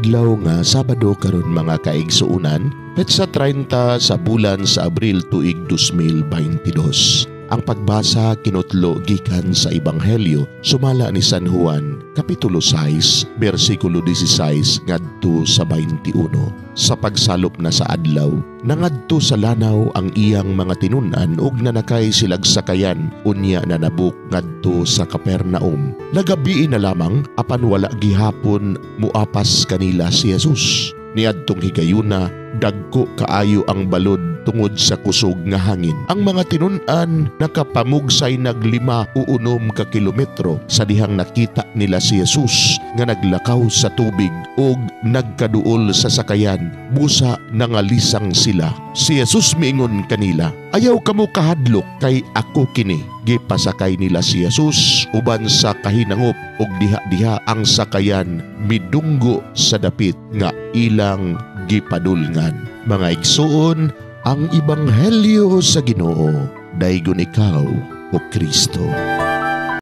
Adlaw nga Sabado karon, mga kaigsuonan, petsa 30 sa bulan sa Abril, tuig 2022. Ang pagbasa kinutlo gikan sa Ebanghelyo sumala ni San Juan, kapitulo 6, bersikulo 16 ngadto sa 21. Sa pagsalop na sa adlaw, nangadto sa lanaw ang iyang mga tinun-an ug nanakay silag sakayan, unya nanabok ngadto sa Capernaum. Nagabii na lamang apan wala gihapon muapas kanila si Jesus. Niadtong higayuna, dagko kaayo ang balod tungod sa kusog nga hangin. Ang mga tinun-an nakapamugsay nag 5 o 6 ka kilometro sa dihang nakita nila si Jesus nga naglakaw sa tubig ug nagkaduol sa sakayan, busa nangalisang sila. Si Jesus miingon kanila, "Ayaw kamo kahadlok kay ako kini." Gipasakay nila si Jesus uban sa kahinangop ug diha-diha ang sakayan midunggo sa dapit nga ilang gipadulngan. Mga igsuon, ang Ebanghelyo sa Ginoo. Daygon ikaw, O Kristo.